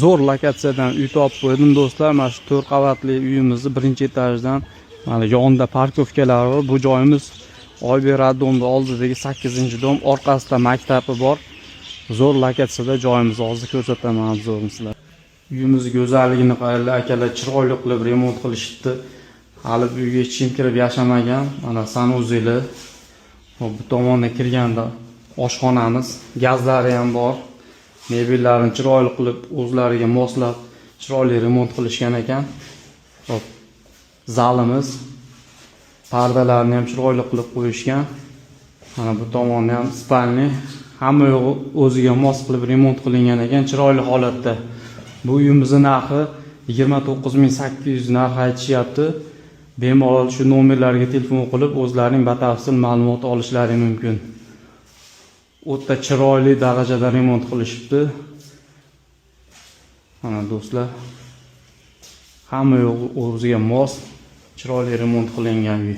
Zo'r lokatsiyadan uy topib qo'ydim, do'stlar. Mana shu 4 qavatli uyimizni birinchi etajidan, mana yonida парковка lar bor. Bu joyimiz Oybek роддом ni oldidagi 8-дом, orqasida maktabi bor. Zo'r lokatsiyada joyimiz, hozir ko'rsataman обзор ini sizlarga. Uyimiz go'zalligini qaranglar, akalar, chiroyli qilib remont qilishibdi. Hali bu uyga hech kim kirib yashamagan. Mana санузел i. Hop, bu tomondan kirganda oshxonamiz, gazlari ham bor. Mebellarni chiroyli qilib, o'zlariga moslab, chiroyli remont qilishgan ekan. Hop, zalimiz, pardalarni ham chiroyli qilib qo'yishgan. Mana bu tomonni ham спальни, hamma yog'i o'ziga mos qilib remont qilingan ekan, chiroyli holatda. Bu uyimizni narxi 29 800 narx aytishyapti. Bemalol shu nomerlarga telefon qilib, o'zlarining batafsil ma'lumot olishlari mumkin. O'ta chiroyli darajada remont qilishibdi. Mana, do'stlar, hamma yog'i o'ziga mos, chiroyli remont qilingan uy.